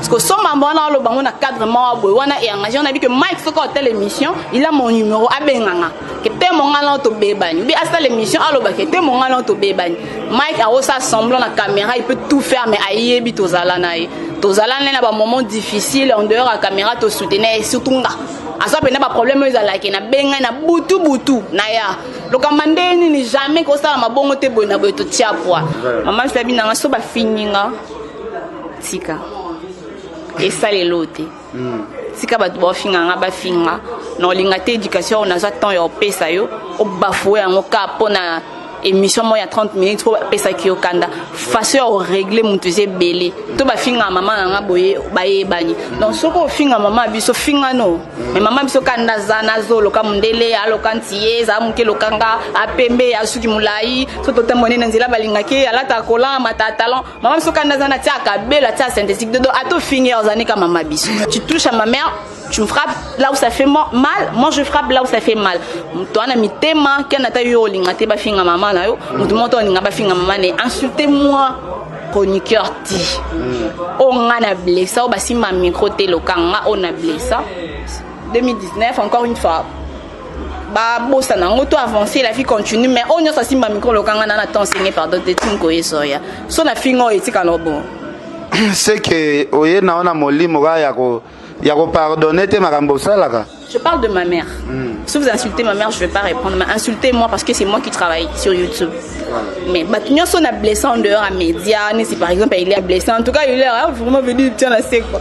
Parce que somba wana aloba ngo na cadre moko boye wana e engagé on a dit que Mike soki otala émission, il a mon numéro abenganga. Ke te monga na to bebani. Bi asala émission aloba ke te monga na to bebani. Mike aosa semblant na caméra, il peut tout faire mais ayebi tozala na ye. Tozala na ba moment difficile en dehors ya caméra to soutenir et surtout nga. Aza pena ba problème ezalaki na benga na butu butu na ya. Lokamba nde nini jamais kosala mabongo te boye na boye totia poa. Mama sabi nanga so bafingi nga tika esalelo te. Tika bato baofinga nga bafinga na olinga te éducation oyo nazwa temps ya opesa yo obafoue yango kaka mpona émission moko ya 30 minutes mpo bapesaki yo kanda. Façon ya orégler moto eza ebele to bafinga mama na nga boye bayebani. Donc soki ofinga mama biso finga no, mais mama biso kanda aza nazoloka mondele aloka ntiye ezala moke lokanga apembe asuki molai so totambone na nzela balingaki alata kolan mata talon. Mama biso kanda aza na tia kabelo atia synthétique dodo ata ofingi ozani ka mama biso. Tu touches à ma mère, tu me frappes là où ça fait mal, moi je frappe là où ça fait mal. Moto wana mitema kena ata yo olinga te bafinga mama na yo, moto moko olinga bafinga mama na ye. Insultez moi chroniqueur ti oyo nga na blessa oyo basimba micro te loka nga oyo na blessa 2019 encore une fois babosana yango to avancer, la vie continue. Mais oyo nyonso asimba micro loka nga na na temps senge pardon te tini koyesoya so na finga oyo etikala bon. C'est que oye na ona molimo kaka ya ko ya kopardonner te makambo osalaka. Je parle de ma mère. Si vous insultez ma mère, je ne vais pas répondre. Mais insultez-moi parce que c'est moi qui travaille sur YouTube. Mais bah, nous sommes blessés en dehors à médias. Si par exemple il est blessé, en tout cas il est vraiment venu tiens la sec quoi.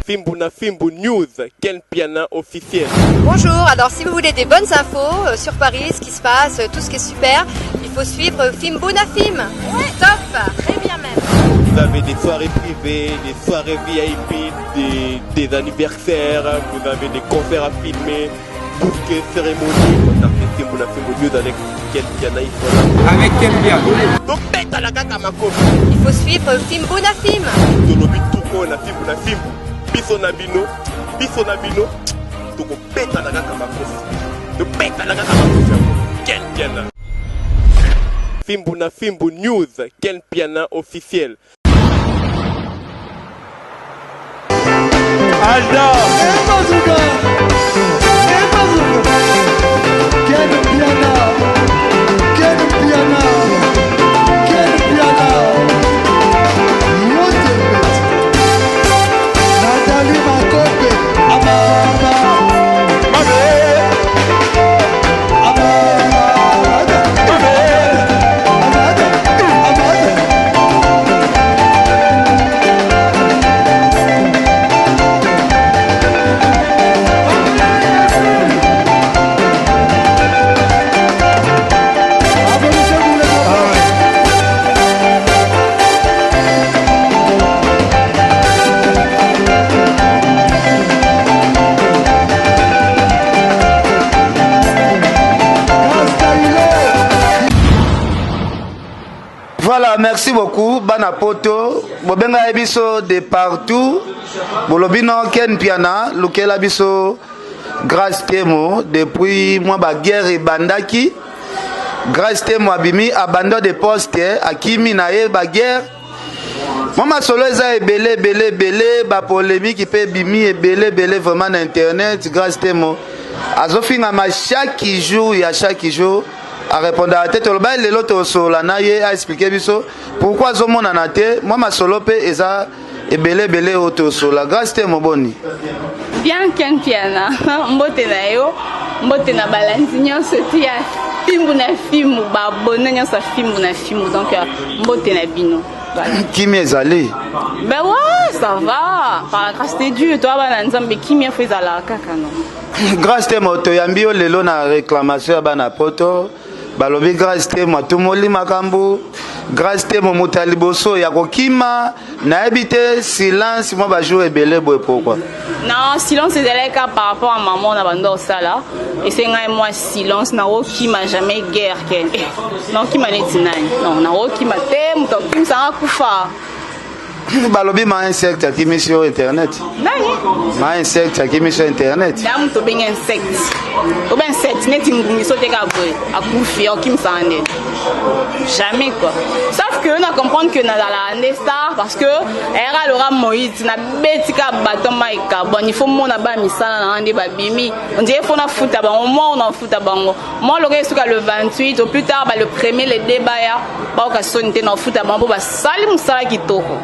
Fimbu na Fimbu News, Ken Piana officiel. Bonjour, alors si vous voulez des bonnes infos sur Paris, ce qui se passe, tout ce qui est super, il faut suivre Fimbu na Fim. Ouais. Top, très bien même. Vous avez des soirées privées, des soirées VIP, des anniversaires, vous avez des concerts à filmer, bouquets, cérémonies. Contactez Fimbu na Fimbu News avec Ken Piana, ils sont là. Avec Ken Piana. Donc, bête à la kaka makofi. Il faut suivre Fimbu na Fim. Tolobi tuko na Fimbu na Fimbu. Biso na bino, biso na bino, tokobeta na kaka makofi. Tobeta na kaka makofi yango. Ken Piana. Fimbu na Fimbu News, Ken Piana officiel. Alda. Bazooka. Bazooka. Ken Piana. Ken Piana. Ken Piana. Yote. Nathalie Makope. Amama. Mame. Amama. Amada. Amada. Applaudissez pour les enfants. Castaïlo. Voilà, merci beaucoup bana poto bobenga biso de partout bolobi no Ken Piana lukela biso Grâce Temo. Depuis mwa baguerre ebandaki, Grâce Temo abimi abandon de poste, akimi na ye baguerre. Mwa masolo eza ebele ebele ebele, bapolémique mpe ebimi ebele ebele vraiment na internet. Grâce Temo azofingama chaque jour ya chaque jour, arépondaka te. Toloba lelo tosolola na ye, aexpliquer biso pourquoi azomonana te. Mwa masolo mpe eza ebele ebele oyo tosolola. Grâce Temo, boni? Bien, Ken Piana. Mbote na yo, mbote na balandi nyonso ti ya Fimbu na Fimbu, baabonnés nyonso ya Fimbu na Fimbu. Donc mbote na bino. Voilà. Kimi ezali? Ben ouais, ça va. Par la grâce de Dieu, toi bana Nzambe kimia fo ezalaka kaka non. Grâce Temo, toyambi yo lelo na réclamation ya bana poto. Balobi Grâce Temo atumoli makambo, Grâce Temo moto ya liboso ya kokima. Nayebi te, silence mwa bajour ebele boye, pourquoi? Non, silence ezalaki kaka par rapport à maman na bando osala. Esengai mwa silence. Nakokima jamais guerre ke nakokima neti nani. Non, nakokima te, moto akokimisanga kufa. Balobi ma insecte akimisi yo internet. Nani? Ma insecte akimisi yo internet. Damu tobengi insecte. Oba insecte neti ngungi so te kaka boye akufi okimisaka nde jamais quoi. Sauf que na comprendre que nazalaka nde star parce que era Laura Moïse nabeti kaka baton Mike Kabon, il faut mona ba misala na nga nde babimi, on dirait faut nafuta bango, moi on afuta bango. Moi lokola esuka le 28 au plus tard ba le premier le deux baya baoka soni te na futa bango basali mosala kitoko.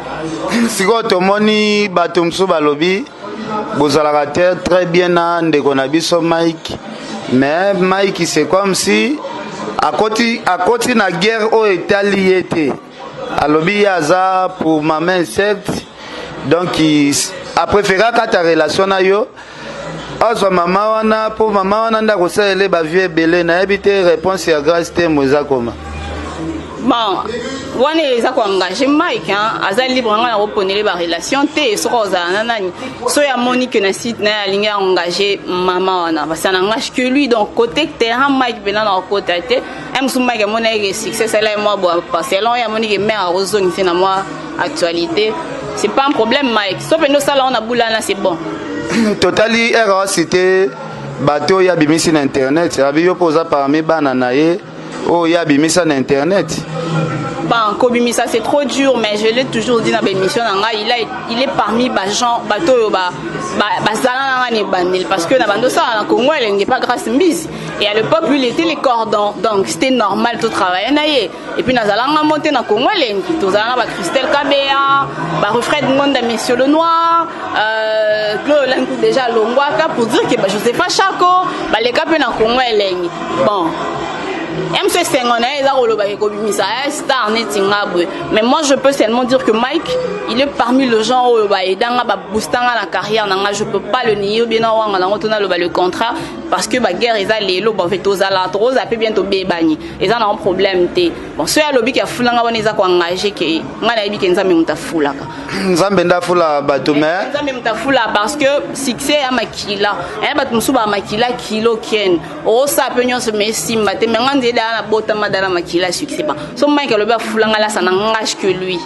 Sikoyo tomoni bato mosusu balobi bozalaka te très bien na ndeko na biso Mike, mais Mike c'est comme si akoti akoti na guerre oyo etali ye te. Alobi ye aza pour mama insecte, donc apréféré akata relation na yo, azwa mama wana mpo mama wana nde akosalele bavie ebele. Nayebi te réponse ya Grâce Temo eza koma. Bon, wana eza koengage Mike, hein. Aza libre, nga na koponele barelation te. Soki ozala na nani, soki amoni ke na site na ye alingi aengage mama wana, parce que n'engage que lui. Donc côté terrain Mike mpena na kokota te. Mosusu Mike amoni ayeke succès esala ye mwa boa, selon ye amoni ke mare akozongisa na mwa actualité, c'est pas un problème. Mike, so mpenza osala wana bulana, c'est bon. Totali ere acité bato oyo abimisi na internet, abi yo mpo oza parmi bana na ye oyo ye abimisa na internet. Bon, kobimisa, c'est trop dur, mais je l'ai toujours dit dans l'émission na ngai, il est parmi bagens bato oyo bazala na ngai na ebandeli, parce que na bando osala na Congo Elenge pas Grâce Mbisi, et à l'époque lui, il était les cordons, donc c'était normal to travailler na ye. Et puis nazalanga mo te na Congo Elengi, tozala na bachristelle Kabeya, barefred Ngonda, Monsieur le Noir, Claude Olanku déjà alongwaka, pour dire que bajosepha Chako baleka mpe na Congo Elengi. Bon, mso esengo na ye eza koloba ekobimisa star neti nga boye, mais moi je peux seulement dire que Mike, il est parmi le gens oyo baedanga, baboostanga na carrière na nga. Je peux pas le nier, bien wanga nango to naloba le contraire, parce que baguerre eza lelo. Bon, en fait tozala, tokozala mpe bien, tobebani, eza na problème te. Bon, soki alobi ke afulanga, wana eza koengage ke ngai nayebi ke Nzambe moto afulaka. Nzambe nde afula bato, mais Nzambe moto afula, parce que succès ya makila eya bato mosusu bamakila kilo ken osala mpe nyonso mais esimba te. Mais nga nzela dala nabotama dala makila succès ba so Mike alobi afulanga lasa na ngage que lui.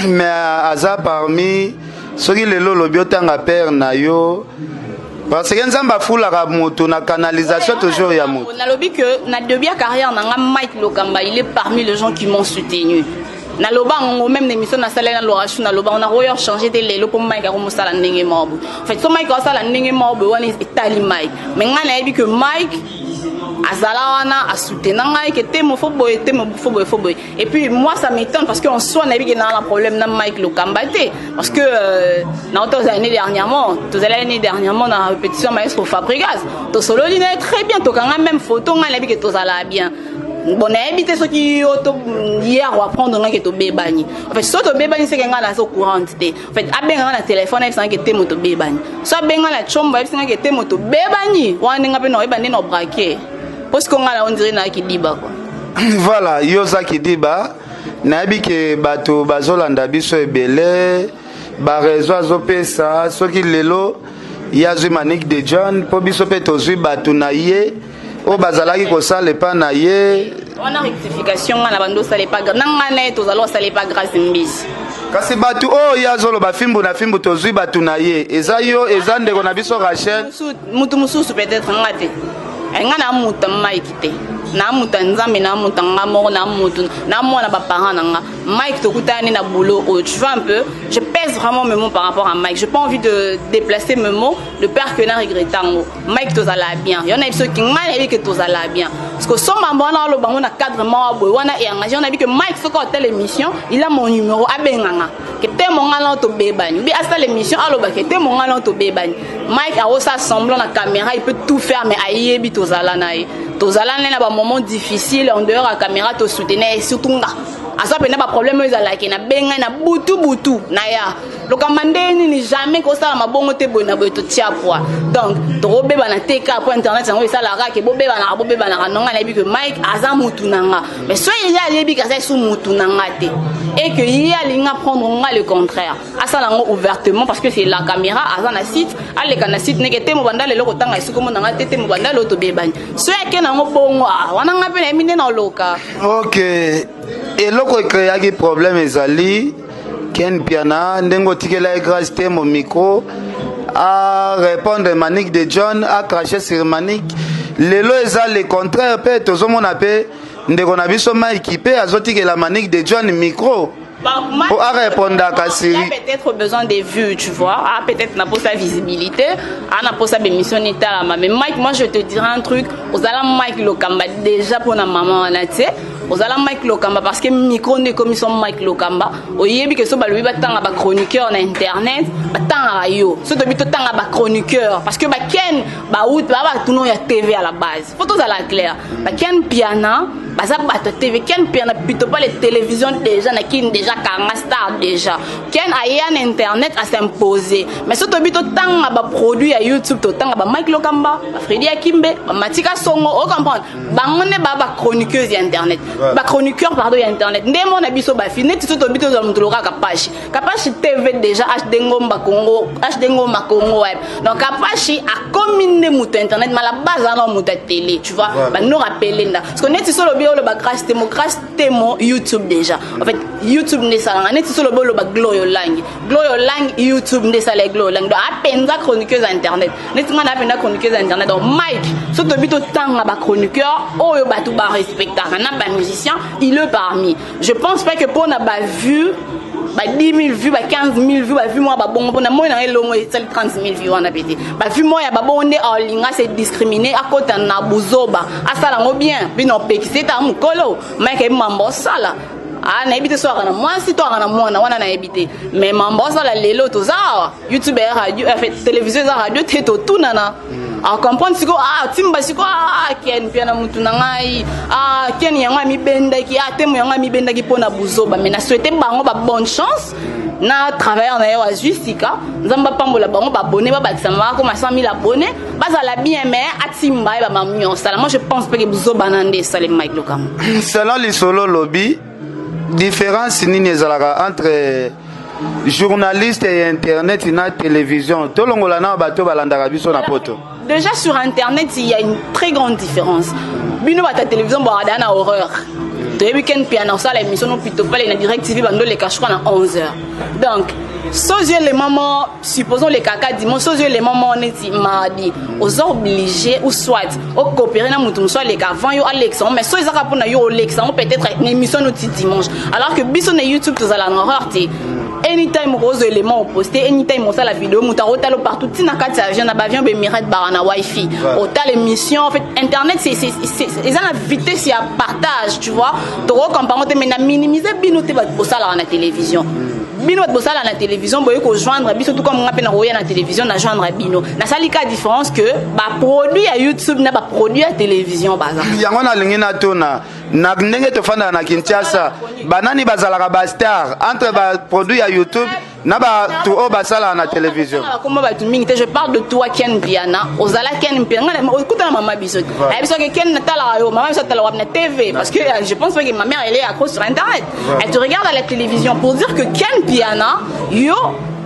Mais aza parmi, soki lelo olobi otanga père na yo, parce que Nzambe afulaka moto na canalisation toujours ya moto. Nalobi que na début ya carrière na nga, Mike Lokamba, il est parmi les gens qui m'ont soutenu. Naloba yango même na émission nasalaki na Lorachu, naloba ngo nakoyo change te lelo mpo Mike akomosala ndenge moko boye. En fait, so Mike asala ndenge moko boye, wana etali Mike, mais ngai nayebi que Mike azala wana asoutenant ngai ke te mo fo boye te mo fo boye fo boye. Et puis moi, ça m'étonne, parce que en soi nayebi ke naa na problème na Mike Lokamba te, parce que na tozala année dernièrement, tozali année dernièrement na répétition maestro Fabrigas, tosololi na ye très bien, tokanga même photo. Ngai nayebi ke tozala bien. Bon, nayebi te soki yo to ye akoapprendre ngai ke tobebani. En fait, so tobebani, seke ngai naza courant te. En fait, abenga ngai na telefone, ayebisa ngai ke te mo tobebani. So abenga na tshombo, ayebisa ngai ke te mo tobebani, wana ndenge mpe na oyeba nde na obrake mpo siko ngai na ondire nayaki diba quoi. Voilà, yo oza kidiba. Nayebi ke bato bazolanda biso ebele, bareseau azopesa soki lelo ye azwi Manique de John mpo biso mpe tozwi bato na ye oyo bazalaki kosala epa na ye. Wana rectification, ngai na bando osala epa na ngai na ye, tozala osala epa Grâce Mbisi. Kasi bato oyo ye azoloba fimbu na fimbu, tozwi bato na ye, eza yo, eza ndeko na biso Rachel. Mutu mosusu peut-être, nga te. Nga na muta Mike te, na muta Nzambe, na muta nga moko, na mutu na mwana baparent na nga. Mike tokutani na boulot oyo, tu vois un peu. Je pèse vraiment mes mots par rapport à Mike, j'ai pas envie de déplacer mes mots de peur que na regrette yango. Mike tozala bien, yo nayebi soki ngai nayebi ke tozala bien, parce que so mambo wana aloba ngo na cadre moko boye, wana engage nayebi ke Mike soki otala émission, il a mon numéro, abenganga ke te mo ngai na tobebani, obi asala émission aloba ke te mo ngai na tobebani. Mike akosala semblant na caméra, il peut tout faire, mais ayebi tozala na ye, tozala na ye na bamoment difficile en dehors ya caméra, tosoutenir ye. Surtout nga aza mpena baproblème oyo ezalaki, nabengai na butu butu na ya Lokamba nde nini, jamais kosala mabongo te boye na boye, totia poids. Donc tokobebana te kaka po internet yango esalaka ke bobebanaka bobebanaka. Nonga nayebi ke Mike aza mutu na nga, mais so ye ayebi ke aza esu mutu na nga te et que ye alingi apprendre nga le contraire, asala yango ouvertement, parce que c'est la caméra, aza na site, aleka na site ndenge te mobanda lelo kotanga esika omona nga te te mobanda lelo tobebani. So ake nango bongo, wana nga mpe nayebi nde na oloka. Ok, eloko ecréaki problème ezali Ken Mpiana, ndenge otikela ye Grâce Temo micro a répondre Manick de John, a craché sur Manick. Lelo eza le contraire, mpe tozomona mpe ndeko na biso Mike mpe azotikela Manick de John micro po arépondaka. Il a peut-être besoin des vues, tu vois. Ah, peut-être n'a pas sa visibilité. Ah, n'a pas sa émission etalama. Mais Mike, moi, je te dirais un truc. Ozala Mike Lokamba déjà pour la maman wana te. Ozala Mike Lokamba parce que micro nde ekomi so Mike Lokamba. Oyebi ke so balobi batanga bachroniqueur na internet, batangaka yo. So tobi totanga bachroniqueur parce que baken baut baa batuno ya TV à la base. Faut tozala clair. Baken Piana baza bato ya TV. Ken Piana plutôt pas les télévisions déjà na Kini, déjà kanga star déjà. Ken aya na internet as'imposer. Mais so tobi totanga baproduit ya YouTube, totanga ba Mike Lokamba, baFredi Akimbe, bamatika Songo, ocomprendre bango nde baa bachroniqueuse ya internet, bachroniqueur, pardon, ya internet. Nde mona biso bafi neti so tobi tozwa moto loka Kapashi, Kapashi TV déjà, HD Ngomba Congo, HD Ngomba Congo Web. Donc Kapashi akomi nde moto ya internet, mais la base ana moto ya télé, tu vois. Bano rappeler nda parce que neti so lobi oloba Grâce Temo, Grâce Temo YouTube déjà. En fait, YouTube nde esalanga. Neti so lobi oloba Gloyo Langi, Gloyo Langi YouTube nde esala Gloyo Langi. Donc apenza chroniqueuse ya internet neti nga na apenza chroniqueuse ya internet. Donc Mike, so tobi totanga bachroniqueur oyo bato barespectaka na bamusicien, il est parmi. Je pense pas que mpona bavue ba 10 000 vues, ba 15 000 vues, bavue moko babongo mpona moi na elongo esali 30 000 vues wana pe te. Bavue moko ya babongo nde aolinga se discriminer, akota na buzoba, asala yango bien. Bino opekisi ete mokolo Mike ayebi mambo osala. Ah, nayebi te so aka na mwasi to aka na mwana wana, nayebi te. Mais mambo osala lelo, toza awa, YouTube ya radio, en fait télévision eza radio te. Totunana acomprendre sikoyo. Ah, timba sikoyo. Ah, Ken mpia na mutu na ngai. Ah, Ken yango amibendaki. Ah, Temo yango amibendaki mpo na buzoba. Mais na souhaite bango ba bonne chance na travailleur na ye azwi sika. Nzambe apambola bango, babone babakisama, bakoma 100 000 abonné, bazala bien. Mais atimba ye bamami osala. Moi, je pense mpe ke buzoba na nde esalemi Mike Lokamba. Selon lisolo lobi, différence nini ezalaka entre journaliste ya internet na télévision? Tolongola na bato balandaka biso na Poto. Déjà, sur internet, il y a une très grande différence. Bino bata télévision boada na horreur. Toyebi Ken Piana osala émission no plutôt pale na Direct TV, bando leka, je crois, na 11 heures. Donc soki élément moko, supposons le kaka dimanche, soki élément moko neti mardi, oza obligé ou soit ocoopérer na moto mosusu aleka avant yo, alekisa yango. Mais so ezaka mpona yo olekisa yango peut-être na émission noti dimanche, alors que biso na YouTube tozala na horreur te. Anytime okozwa élément, oposte. Anytime osala vidéo, moto akotala partout, ntina kati ya avion, na baavion baEmirate baka na wifi, otala émission. En fait, internet eza na vitesse ya partage, tu vois. Tokocomparer te, mais na minimise bino te. Bato bosalaka na télévision, bino bato bosala na télévision, boye kojoindre biso tout comme nga mpe na koya na télévision na joindre bino. Nasali ka différence que baproduit ya YouTube na baproduit ya télévision baza. Yango nalingi natuna: na ndenge tofandaka na Kinshasa, banani bazalaka bastar entre baproduit ya YouTube na bato oyo basalaka na télévision? Bakoma bato mingi te. Je parle de toi, Ken Piana. Ozala Ken Piana, okutana mama biso te, ayebi soki Ken natalaka yo. Mama biso atalaka wapi? Na TV? Parce que je pense pas que ma mère, elle est accro sur internet, elle te regarde à la télévision. Pour dire que Ken Piana, yo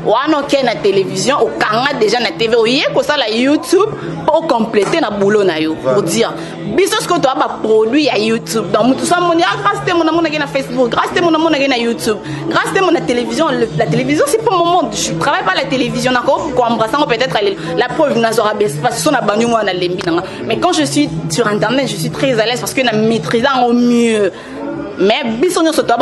wana oke na télévision, okanga déjà na TV, oye kosala YouTube mpo ocompléter na boulot na yo. Pour dire biso sikoyo toya baproduit ya YouTube. Donc motu so amoni: ah, Grâce Temo namonaki na Facebook, Grâce Temo namonaki na YouTube, Grâce Temo na télévision. La télévision, c'est pas mon monde, je travaille pas la télévision. Nako koembrasser yango peut-être. La preuve, nazwaka baespace so na bandi mwana nalembi nanga. Mais quand je suis sur internet, je suis très à l'aise parce que na maîtrise yango mieux. Mais biso nyonso toya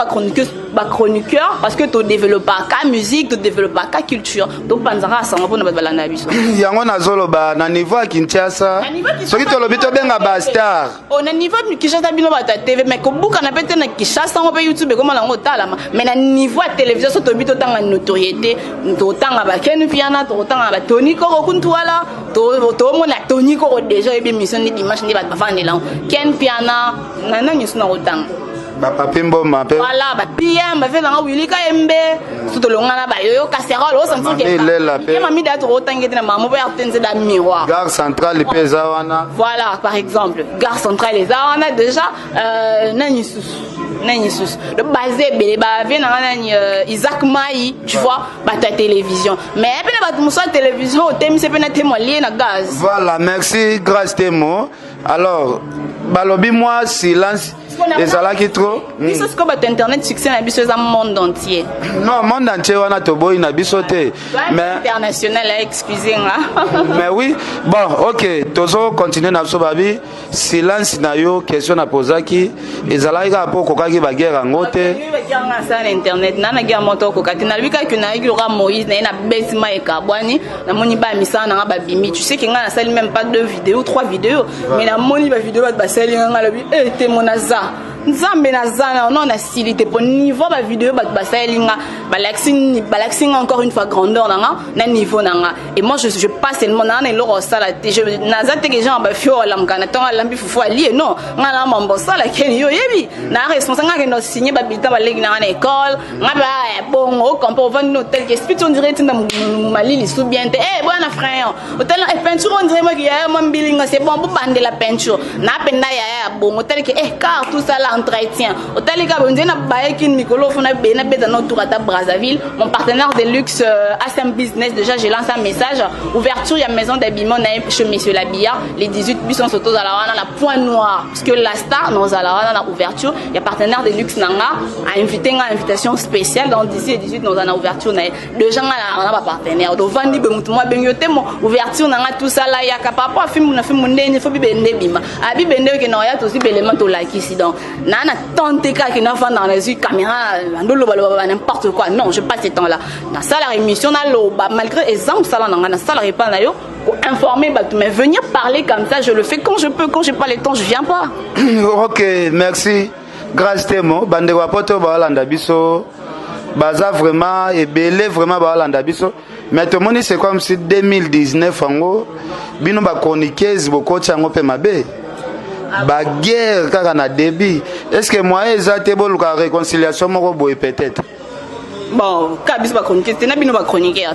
bachroniqueur parce que todéveloppaka musique, todéveloppaka culture, topanzaka asango mpona bato balanda biso. Yango nazoloba, na niveau ya Kinshasa, soki tolobi tobenga bastar? Oh, na niveau ya Kinshasa, bino bato ya TV, mais kobukana mpe te. Na Kinshasa ngo mpe YouTube ekoma nango otalama. Mais na niveau ya télévision, so toyebi totanga notoriété, totanga baKen Piana, totanga batoni koko kuntuwala. Tomona Toni Koko déjà, oyebi émission nde dimanche nde bato bafandela Ken Piana na nani so na kotanga. Bapapi Mboma mpe. Voilà, bapm bafezanga Willy Kayembe, so tolonga na bayoyo casserole. Lela pe. Mami da tokotangi te na mamo mpo ya te nzela miroir. Gare Centrale mpe eza wana. Voilà, par exemple Gare Centrale eza wana déjà. Nani susu, nani susu le base ebele bavie nanga nani, Isaac Mai, tu vois, bato ya télévision. Mais mpe na bato mosusu ya télévision otemise mpe na Temo alie na gaz. Voilà, merci Grâce Temo. Alors balobi mwa silence. Ezalaki trop. Biso sikoyo bato internet, succès na biso eza monde entier. Non, monde entier wana toboyi na biso te, mais international, excusez nga. Mais oui, bon, ok, tozo continuer na biso. Babi silence na yo, question napozaki ezalaki kaka mpo okokaki baguerre yango te. Nga asala na internet na guerre moto okoka te. Nalobi kaka nayaki loka Moïse na ye na besima ekabwani. Namoni ba misala nanga babimi. Tu sais que nga nasali même pas deux vidéos, trois vidéos, mais namoni bavidéo bato basali nga. Nalobi e te, mo naza Nzambe, naza na non, nasili te, po niveau bavidéo bato basaleli nga, balakisi nga encore une fois grandeur na nga na niveau na nga. Et moi, je pas seulement na eloko osala te, naza te ke genre bafio olamuka na ntongo, alambi fufu, alie. Non, nga na mambo osala keni yo oyebi na responsable. Nga kende osigne babulletin, baleki na nga na école nga mpe bongo ocampe ovandi na hotel ke esprit on dirait tinda malili su bien te. Eh, bwana frère, hotel e peinture on dirait moki yaya mwa mbilinga, c'est bon, bobandela peinture na mpenza yaya ya bongo. Otali ke eh car tout ça là, entretien, otali ka bonze na bayeki mikolo fona be na beta no tour ata Brazzaville. Mon partenaire de luxe, ASM Business, déjà j'ai lancé un message, ouverture ya maison d'habillement na chez monsieur Labia les 18. Biso soto zala wana na Point Noir, parce que la star nozala wana na ouverture ya partenaire de luxe nanga a invité nga, invitation spéciale. Dans d'ici les 18, nous na ouverture na déjà nga na ba partenaire. Dovandi be mutu mwa bengi te mo ouverture nanga, tout ça là yaka par rapport à film na film ndeni faut bibende bima a bibende ke na ya tozi belema tolakisi. Donc na na tente kaka na vanda na zui caméra, ndoloba loba n'importe quoi. Non, je passe ce temps là na sala émission na loba, malgré exemple sala nanga na sala repas na yo informer bato, mais venir parler comme ça, je le fais quand je peux. Quand j'ai pas le temps, je viens pas. Ok, merci Grâce Temo. Bandeko ya poto baolanda biso, baza vraiment ebele, vraiment baolanda biso. Mais tomoni c'est comme si 2019 yango bino bachroniqueuse bokoti yango mpe mabe, baguerre kaka na début. Est ce que moyen eza te boluka réconciliation moko boye peut-être? Bon, ka biso bachroniqueuse te na bino bachroniqueur.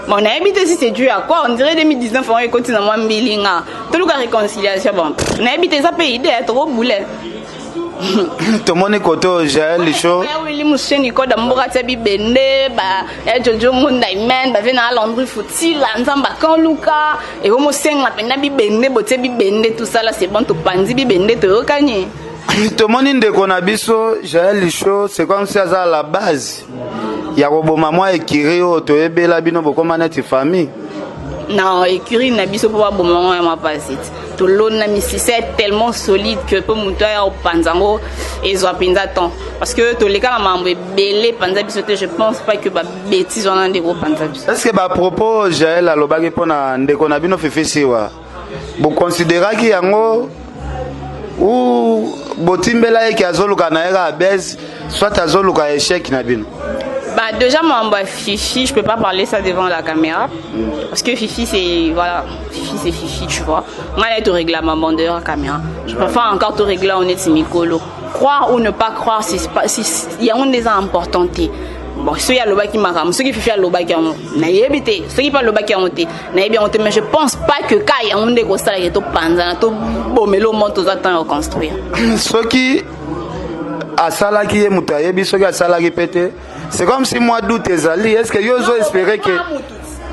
Bon, nayebi te si c'est dû à quoi. On dirait 2019 yango ekoti na mwa mbilinga, toluka réconciliation. Bon, nayebi te, eza mpe idée tokobule. Tomoni kote oyo Jael Show. Wili Musheni koda mboka tia bibende ba ya Jojo Ngunda Imen bave na Landry Futila Nzamba Kanluka ekomosenga mpenza bibende, botie bibende, tout ça là, c'est bon, topanzi bibende, toyokani. Tomoni ndeko na biso Jael Show, c'est comme si aza la base ya koboma mwa écurie oyo toyebela bino, bokoma neti famille. Non, écurie na biso, mpo baboma ngo ya mapasi ti tolona misisa tellement solide que mpo moto aya kopanza yango ezwa mpenza temps, parce que toleka na makambo ebele epanza biso te. Je pense pas que babêtise wana nde kopanza biso. Est ce que bapropos Jael alobaki mpona ndeko na bino Fifi Siwa, bokonsideraki yango ou botimbela eke azoluka na ye kaka base, soit azoluka échec na bino? Bah déjà, moi, bah, Fifi, je peux pas parler ça devant la caméra parce que Fifi, c'est, voilà, Fifi, c'est Fifi, tu vois. Moi là te régler maman derrière la caméra. Je préfère encore te régler on est mikolo. Croire ou ne pas croire, c'est pas si il y a un des important. Bon, soki alobaki makambo, soki Fifi alobaki yango, nayebi te. Soki mpe alobaki yango te, nayebi yango te. Mais je pense pas que ka yango nde ekosalaka topanzana, tobomela omo toza temps ya koconstruire. Soki asalaki, ye moto ayebi. Soki asalaki mpe te, c'est comme si mwa doute ezali. Est ce que yo ozo espérer que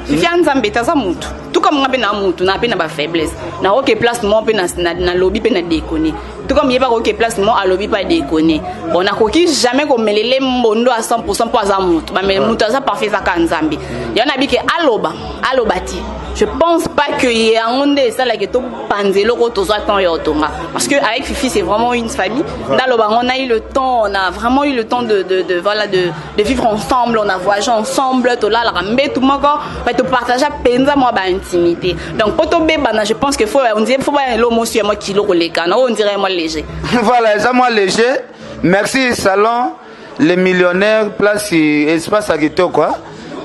Fifi ya Nzambe te, aza mutu tuka monga mpe na mutu na mpe na bafaiblesse. Nakoke place mo mpe nalobi mpe na déconne, tuka moyeba koke place mo alobi mpe adéconne. Bon, nakoki jamais komelele mbondo à 100 mpo aza mutu. Mutu aza parfait ezaka Nzambe. Yango nabi ke aloba, aloba te. Je pense pas que yango nde esalaki topanza eloko tozwa temps ya otonga, parce que avec Fifi, c'est vraiment une famille. Ndaloba, on a eu le temps, on a vraiment eu le temps de voilà, de vivre ensemble. On a voyagé ensemble, tolalaka mbetu moko, topartage mpenza mwa baintimité. Donc po tobebana, je pense que faut, on dirait, faut baya elo mosu ya mwa kilo koleka na oyo, on dirait mwa léger. Voilà, eza mwa léger. Merci. Salon Les Millionnaires, place espace ya kitoko,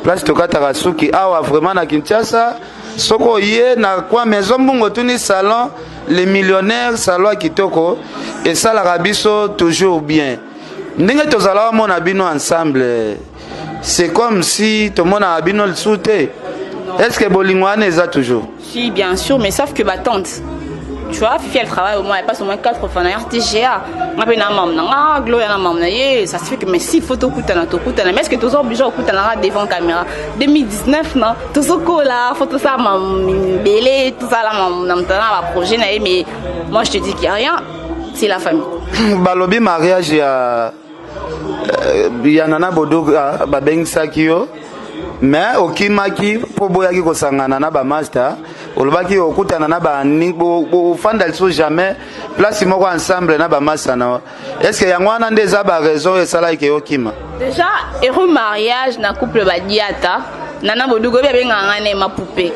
place tokataka suki awa vraiment na Kinshasa. Soki oye na kwa Maison Mbungo, tuni salon Les Millionnaires, salon ya kitoko, esalaka biso toujours bien. Ndenge tozalaka mona bino ensemble, c'est comme si tomonaka bino lisusu te. Est ce que bolingo wana eza toujours? Si, bien sûr, mais sauf que ma tante, tu vois, Fifi, elle travaille au moins, elle passe au moins 4 fois na RTGA. Nga pe na mam na Gloria na mam na ye, ça se fait que, mais si faut tokutana, tokutana. Mais est-ce que tozo obligé okutana devant caméra? 2019 non, tozokola, faut tout ça mam belé, tout ça là mam na ba projet na ye, mais moi je te dis qu'il y a rien. C'est la famille. Balobi mariage ya ya Nana Boduga, babengisaki yo, mais okimaki mpo boyaki kosangana na bamaster. Olobaki okutana na bani, ofanda lisusu jamais place moko ensemble na bamaster na. Est ce que yango wana nde eza baraison oyo esalaki ke okima? Déjà, heureux mariage na couple Badiata. Nana Boduga oyo abengaka nga na ma poupée.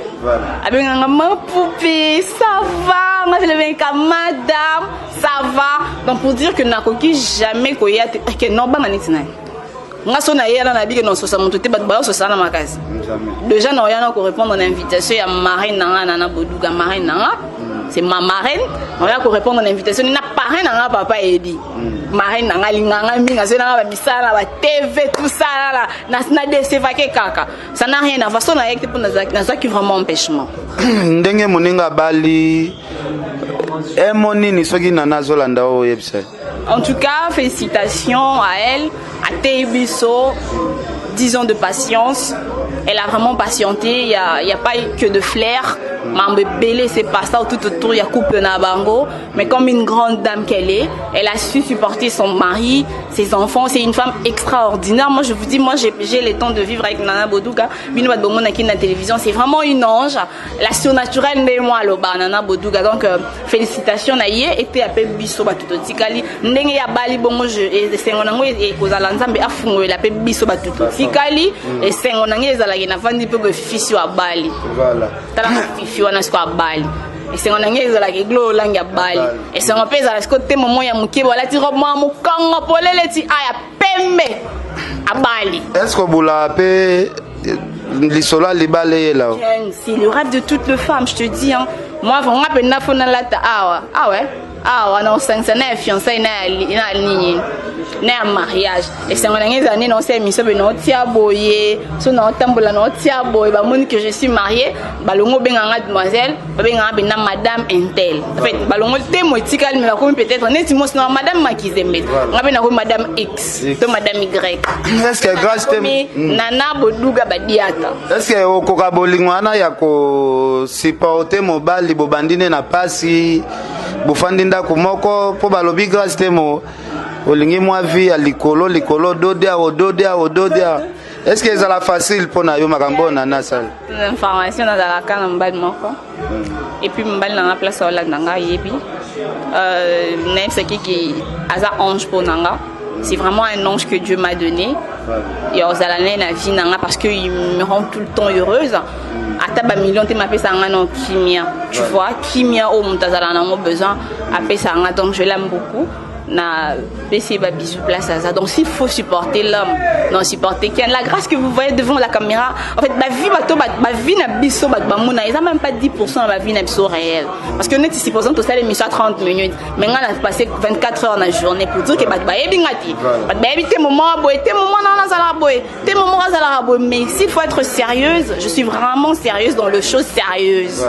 Abengaka ma poupée, ça va. Nga je l'abengaka madame, ça va. Donc pour dire que nakoki jamais koya te ke non, banga neti nani. Nga so na ye wana nabiki na ososa moto te, bato bayososala na makasi. Déjà na oya na korépondre na invitation ya marraine na nga, Nana Boduga, marraine na nga, c'est ma marraine. Oya korépondre na invitation na parrain na nga, papa Edi. Marraine na nga alinganga mingi, azoyi nanga bamisala na batv, tout ça. Na décevake kaka, ça n'a rien à voir. So nayaki te mpo nazwaki vraiment empêchement. Ndenge moninga abali emo nini, soki Nana azolanda oyo, oyebisa ye? En tout cas, félicitations à elle, à Teibiso, 10 ans de patience. Elle a vraiment patienté, il y a pas eu que de flair. Mambe Belé, c'est pas ça, tout autour, il y a couple na bango. Mais comme une grande dame qu'elle est, elle a su supporter son mari, ses enfants. C'est une femme extraordinaire. Moi, je vous dis, moi, j'ai le temps de vivre avec Nana Boduga. Bino bat bomona ki na télévision. C'est vraiment une ange. La surnaturelle, mais moi, aloba, Nana Boduga. Donc, félicitations na ye, ete ape biso bato totikali. Ndenge ya bali bongo, esengo nango ekozala Nzambe afungolela mpe biso bato totikali. Esengo nango ezalaki navandi mpe boye, fifisi wa bali. Tala fifi wana siko abali, esengo na ngai ezalaka eglo olangi ya bali. Esengo mpe ezala siko te momo ya moke, balati robe mwa mokongo polele ti aya pembe, abali. Est ce que obulaka mpe lisolo ya libala eyela o? C'est le rêve de toutes les femmes, je te dis, hein. Moi, vraiment, mpenza fo nalata awa awa awa na osangisa na ya fiançaille, na nini, na ya mariage. Esengo na ngai ezala nde naosala émission mpe naotia boye, so naotambola naotia boye, bamoni que je suis mariée, balongo obenganga demoiselle, babenganga mpenza madame intel. En fait, balongo te mo etikali, me bakomi peut-être neti mosi na madame Makizembe, nga mpe nakomi madame X to madame Y. Est ce que Grâce te Nakomi Nana Boduga Badiata. Est ce que okoka bolingo wana ya kosupporte mobali, bobandi nde na pasi, bofandi ndako moko, mpo balobi Grâce te mo olingi mwa vie ya likolo likolo, dode awo, dode awo, dode awo? Est ce que ezala facile mpo na yo, makambo oyo Nana asali? Information, nazalaka na mobali moko et puis mobali nanga, place aolanda nga, ayebi. Nayebisaki ki aza ange mpo na nga. C'est vraiment un ange que Dieu m'a donné ya ozala naye na vie na nga, parce que il me rend tout le temps heureuse. Ata bamillion te, mapesa nga na kimia, tu vois, kimia oyo moto azala nango besoin, apesa nga. Donc je l'aime beaucoup, na pesi ba bisous place à ça. Donc s'il faut supporter l'homme, non, supporter Ken, la Grâce que vous voyez devant la caméra, en fait, ba vie bato, ba vie na biso, ba bamona eza même pas 10% na ba vie na biso réel, parce que neti supposons tosala émission à 30 minutes, mais nga na passé 24 heures na journée. Pour dire que bato bayebi nga te, bato bayebi te moment boye te, moment na nazalaka boye te, moment azalaka boye. Mais s'il faut être sérieuse, je suis vraiment sérieuse dans le chose sérieuse.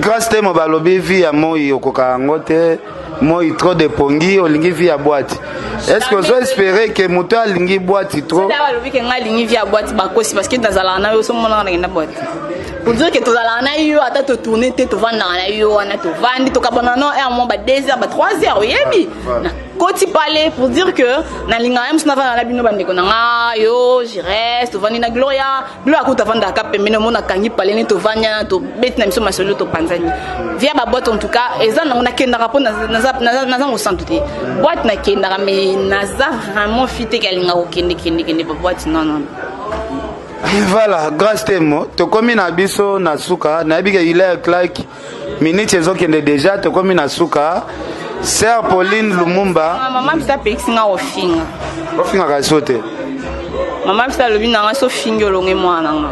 Grâce Temo, balobi vie ya moi okoka yango te, moi trop de pongi, olingi vie ya boîte. Est ce que ozo espérer ke moto alingi boîte trop? Ta balobi ke ngai alingi vie ya boîte, bakosi, parce que nazalaka na yo, somonaka nakenda boîte. Pour dire que tozalaka na yo, ata totourne te, tovandaka na yo wana, tovandi, tokabana no heure mo ba 2 heures, ba 3 heures, oyebi koti pale. Pour dire que nalingaka ye mosu, navanda na bino bandeko na nga, yo Jires, tovandi na Gloria. Gloria kuta avandaka pembeni, omona akangi palene, tovandi wana, tobeti na biso masolo, topanzani. Via baboîte, en tout cas, eza nango nakendaka mpo naza mosantu te. Boîte nakendaka, mais naza vraiment fi te ke alingaka kokende kende kende baboîte, non, non. Voilà, Grâce Temo, tokomi na biso na suka. Nayebi ke Hilaire Clark, minute ezokende déjà, tokomi na suka. Sœur Pauline Lumumba. Mama biso apekisi nga kofinga. Ofingaka so te. Mama biso alobi na nga so fingi, olonge mwana nga.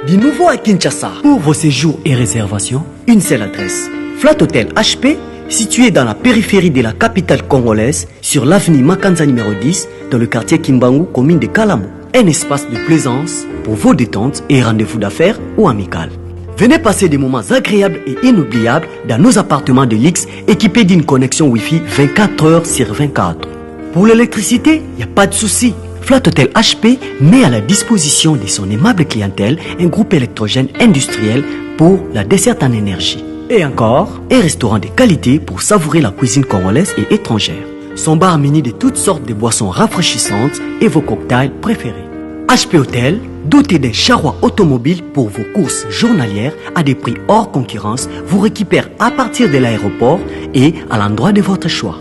Du nouveau à Kinshasa, pour vos séjours et réservations, une seule adresse. Flat Hotel HP, situé dans la périphérie de la capitale congolaise, sur l'avenue Makanza numéro 10, dans le quartier Kimbangu, commune de Kalamu. Un espace de plaisance pour vos détentes et rendez-vous d'affaires ou amicales. Venez passer des moments agréables et inoubliables dans nos appartements de luxe équipés d'une connexion Wi-Fi 24 heures sur 24. Pour l'électricité, il n'y a pas de souci. Flat Hotel HP met à la disposition de son aimable clientèle un groupe électrogène industriel pour la desserte en énergie. Et encore, un restaurant de qualité pour savourer la cuisine congolaise et étrangère. Son bar muni de toutes sortes de boissons rafraîchissantes et vos cocktails préférés. HP Hotel, doté d'un charroi automobile pour vos courses journalières à des prix hors concurrence, vous récupère à partir de l'aéroport et à l'endroit de votre choix.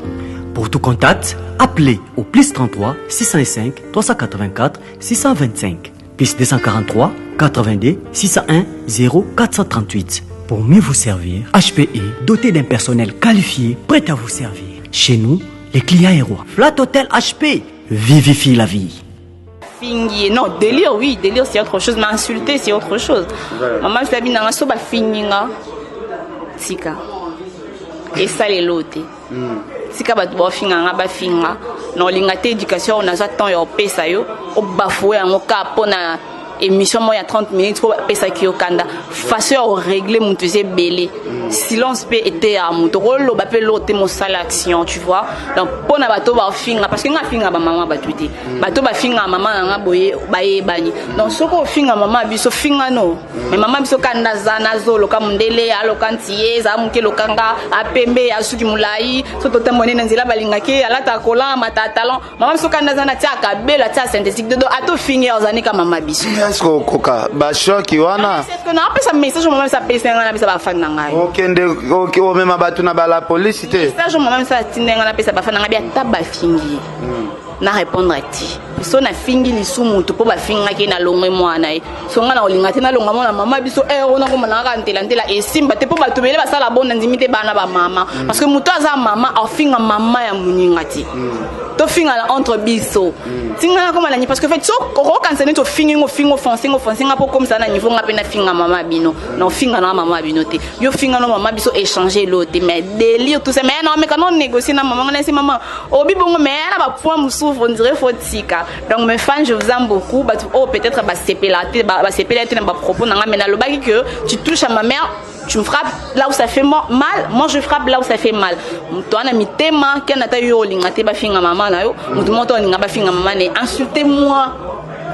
Pour tout contact, appelez au plus 33 605 384 625, plus 243 82 601 0438. Pour mieux vous servir, HPE, doté d'un personnel qualifié, prêt à vous servir. Chez nous, les clients est roi. Flat Hotel HP, vivifie la vie. Fingi, non, délire, oui, délire c'est autre chose, mais insulter c'est autre chose. Mama sabi nanga so bafingi nga, tika esalelo te. Tika bato baofinga nga, bafinga na olinga te. Éducation oyo nazwa temps ya opesa yo, obafue yango kaka mpona émission moko ya 30 minutes mpo bapesaki yo kanda. Façon ya korégler moto eza ebele. Silence mpe eteyaka moto, koloba mpe eloko te, mosala action, tu vois. Donc mpona bato bafinga, parce que nga afinga bamama bato te, bato bafingaka mama na nga boye bayebani. Donc soki ofinga mama biso, finga no, mais mama biso kanda aza nazoloka mondele, aloka nti ye ezala moke, lokanga apembe, asuki molai, so totambone na nzela, balingaki alata kolan, amata talon. Mama biso kanda aza na tia akabelo, atia synthétique dodo, ata ofingi ye, ozali ka mama biso. Est-ce okoka bashoki wana? Naapesa message mama biso apesa nga, napesa bafani na ngai. Okende omema bato na bala polisi te. Message mama biso atinda nga, napesa bafani na ngai bi ata bafingi ye, na répondre ti so nafingi lisu mutu mpo bafingaki, nalongwe mwana ye. So nga na kolinga te nalonga mwana mama biso ere ona komona kaka ntela ntela esimba te, mpo bato ebele basala bona ndimi te bana bamama, parce que moto aza mama afinga mama ya moninga te. Tofingana entre biso, tinga nakoma na ni, parce que fait so okokanisa neti ofingi ngo, ofingi, ofonce ngo, ofonce nga mpo komisa na niveau nga mpe nafinga mama bino. Na ofinga na mama bino te, yo finga no mama biso, échanger elo te. Mais délire, tout ça, mais na omeka no négocier na mama nga, nasi mama obi bongo, mais na bapoint mosusu on dirait faut tika. Donc mes fans, je vous aime beaucoup. Bato oyo peut-être basepela te, basepela te na bapropos na nga, mais nalobaki que tu touches à ma mère, tu me frappes là où ça fait mal, moi je frappe là où ça fait mal. Moto wana mitema kena ata yo olinga te bafinga mama na yo, moto moko to olinga bafinga mama na ye, insultez-moi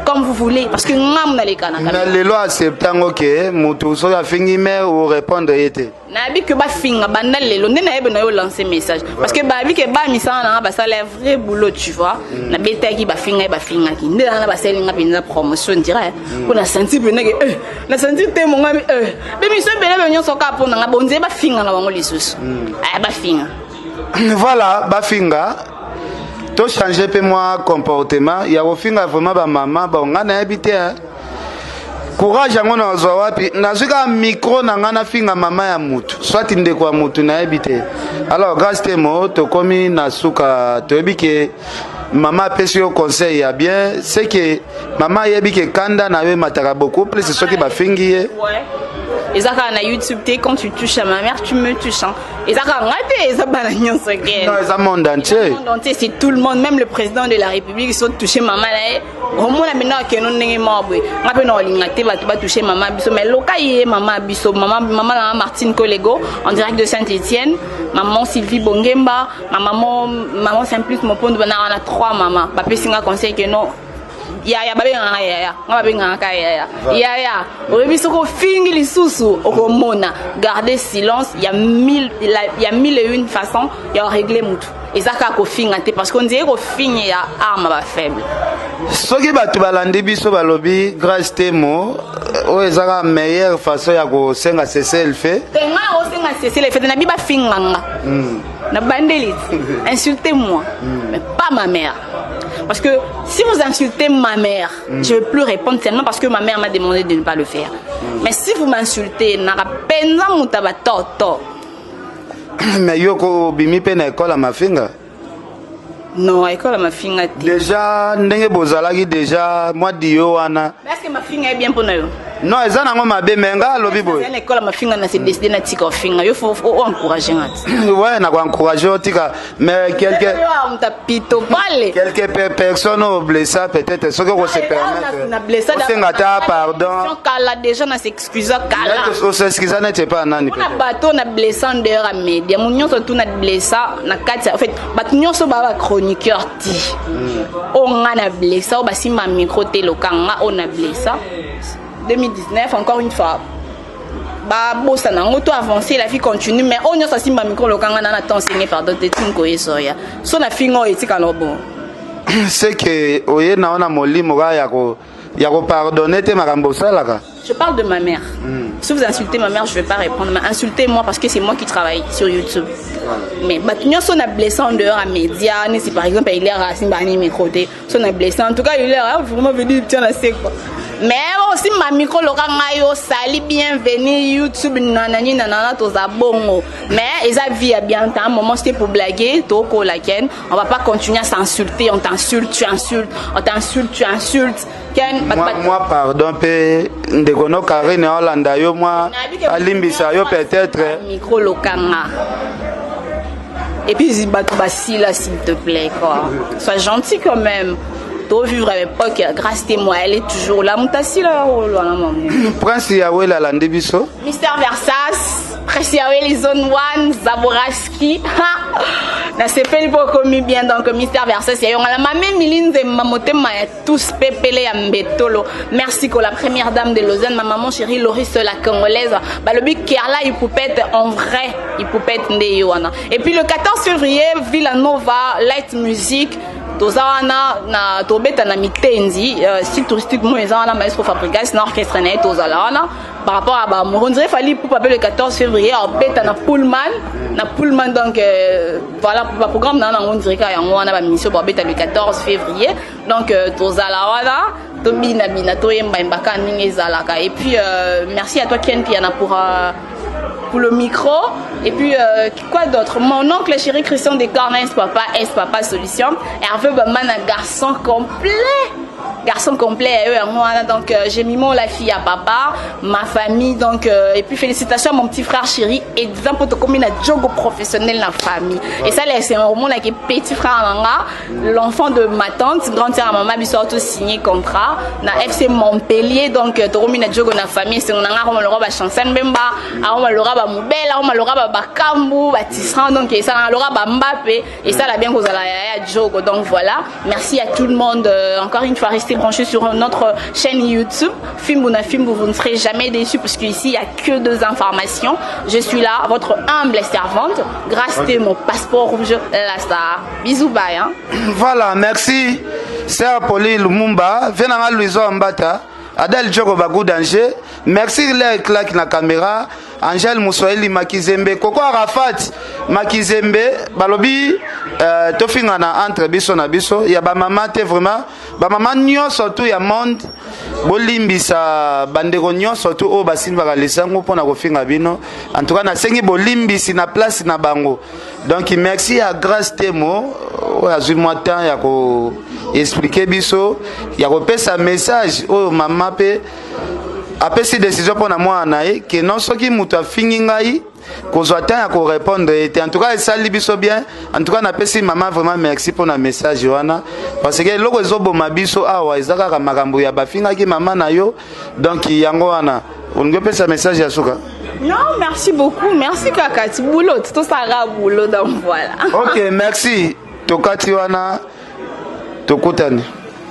comme vous voulez, parce que ngamu naleka na Na lelo accepte yango ke moto soki afingi mare, orépondre ye te. Nayebi ke bafinga banda lelo nde nayebi na yo lancer message, parce que bayebi ke bamisala nanga basala vrai boulot, tu vois. Nabetaki bafinga ye, bafingaki nde nanga basali nga mpenza promotion direct, mpo na senti mpenza ke na senti te monga bemiso ebele be nyonso kaka mpo nanga bonzie bafinga na bango lisusu. Aya bafinga. Voilà, bafinga, tochange mpe mwa comportement ya kofinga vraiment bamama. Bon, ngai nayebi te hein. Courage yango nazwa wapi? Nazwi kaka micro na ngai, nafinga mama ya mutu, soit ndeko ya mutu, nayebi te. Alors Grâce Temo, tokomi na suka. Toyebi ke mama apesi yo conseil ya bien, c'est que mama ayebi ke kanda na yo emataka beaucoup plus soki bafingi ye. Ouais. Eza kaka na YouTube te. Quand tu touches à ma mère, tu me touches, hein. Eza kaka ngai te, eza bana nyonso ke. Non, eza monde entier. Le monde entier, c'est tout le monde, même le président de la République, so touché mama na ye, omona maintenant akende ndenge moko boye. Nga mpe na olinga te bato batouche mama biso, mais loka ye mama biso, mama nanga Martine Kolego en direct de Saint-Étienne, maman Sylvie Bongemba, ma maman, maman Simplice Mopondo, bana wana trois mama bapesi nga conseil ke non, yaya, babengaka yaya nga, babengaka ka yaya. Yaya oyebi soki ofingi lisusu, okomona. Garder silence, ya mille et une façon ya korégler mutu, eza kaka kofinga te, parce que ondire kofinga ya arme bafaible. Soki bato balandi biso, balobi Grâce Temo, oyo eza kaka meilleure façon ya kosenga cessez-le-feu. Te, nga na kosenga cessez-le-feu te. Nabi bafinga nga na bandeli, insultez-moi, mais pas ma mère, parce que si vous insultez ma mère, je ne vais plus répondre seulement parce que ma mère m'a demandé de ne pas le faire. Mais si vous m'insultez, naka penza moto batoto. Mais yo ko obimi mpe na ekole ya mafinga. Non, ekole ya mafinga te. Déjà ndenge bozalaki déjà mwa dio wana. Mais est-ce que mafinga est bien mpona yo? Non, eza nango mabe, me nga alobi boye. Na ekole ya mafinga, na se décide na tika ofinga yo, faut encourager nga te. Ouais, na koencourage otika, mais quelque Yo moto apito pale. Quelques personnes oyo blessa peut-être, soki okose permettre osenga ata pardon. Kala déjà na s'excuse kala. Osexcusa neti epa nani? Mpona bato na blessa en dehors ya média, mo nyonso tu na blessa na kati ya, en fait bato nyonso baa bachroniqueur ti oyo nga na blessa, oyo basimba micro te, loka nga oyo na blessa 2019 encore une fois. Babosana yango, to avancer, la vie continue. Mais oyo nyonso asimba micro lokanga na na temps senge pardon te, tini koyesoya so na finga oyo etikala bon. C'est que oye na wana molimo kaka ya ko ya kopardonner te makambo osalaka. Je parle de ma mère. Si vous insultez ma mère, je ne vais pas répondre. Mais insultez-moi parce que c'est moi qui travaille sur YouTube. Mais bato nyonso na blessé en dehors à média, si par exemple il est racine bani micro te, so na blessé. En tout cas, il est vraiment venu tiens la sec quoi. Mais aussi ma micro loka ngai yo sali bienvenue YouTube nanani nanana toza bongo. Mais eza vie ya bien temps, un moment c'était pour blaguer, toko la ken. On va pas continuer à s'insulter, on t'insulte, tu insultes, on t'insulte, tu insultes. Ken, moi, moi pardon mpe ndeko no Karine aolanda yo mwa alimbisa yo peut-être. Micro lokanga et puis bato basila, s'il te plaît quoi, sois gentil quand même. Vivre à l'époque Grâce Témoin, elle est toujours là, moto asila olwana mamo. Prince Yawel alandi biso. Mister Versas, Prince Yawel, Zone 1 Zaboraski, nasepeli mpo okomi bien. Donc Mister Versas yayongala mame Mili Nzemba, motema ya tous pepele ya mbetolo, merci ko la première dame de Lausanne, ma maman chérie Loris la Congolaise, balobi Kerla Ipupette, en vrai Ipupette nde ye wana. Et puis le 14 février, Villanova Light Music, toza wana na tobeta na mitendi, site touristique mo eza wana, maestro Fabrigas na orchestre na ye, tozala wana. Par rapport à ba on dirait Fally Ipupa le 14 février abeta na Pullman, na Pullman. Donc voilà, ba programme na nango, on dirait ka yango wana, ba mission babeta le 14 février. Donc tozala wana, tobina bina, toyemba yembaka ndenge ezalaka. Et puis merci à toi Ken Piana pour le micro. Et puis, quoi d'autre? Mon oncle chéri Christian Descornes, S Papa, S Papa Solution. Hervé Baman, un garçon complet. Garçon complet, eux, donc j'ai mis mon la fille à papa, ma famille, donc et puis félicitations à mon petit frère chéri, exemple comme une jogo professionnel la famille. Et ça, c'est un moment là qui est petit frère nanga, l'enfant de ma tante, grande sœur à maman, biso tout signé contrat na FC Montpellier, donc tokomi na jogo na famille, c'est on a on le ba Chancel Mbemba, on le ba Mubela, on le ba Bakambu, ba Tisserand, donc et ça on le ba Mbappé, et ça la bien qu'on a ya jogo. Donc voilà, merci à tout le monde, encore une fois restez branchés sur notre chaîne YouTube Fimbu na Fimbu, vous ne serez jamais déçus parce qu'ici il n'y a que deux informations. Je suis là, votre humble servante, Grâce okay. Mon passeport rouge, la star. Bisous, bye. Hein. Voilà, merci. Sœur Pauline Lumumba, venant Louison Ambata, Adèle Djoko Bagou Danger, merci Léa Claque na caméra, Angèle Moussoeli Makizembe, Koko Arafat Makizembe, balobi tofingana entre biso na biso, ya ba mama te vraiment, ba mama nyonso tu ya monde, bolimbisa bandeko nyonso tu oyo basimbaka lisango mpona kofinga bino. En tout cas nasengi bolimbisi na place na bango. Donc merci à Grâce Temo oyo azwi mwa temps ya koexpliquer biso, ya kopesa message oyo mama mpe apesi décision mpo na mwana na ye ke non, soki moto afingi ngai, kozwa temps ya korépondre ye te. En tout cas esali biso bien. En tout cas napesi mama vraiment merci mpo na message wana, parce que eloko ezoboma biso awa eza kaka makambo ya bafingaki mama na yo. Donc yango wana olingi opesa message ya suka. Non, merci beaucoup. Merci kaka. Tu boulot, tout ça boulot, donc voilà. Ok, merci. Tokati wana, tokutani.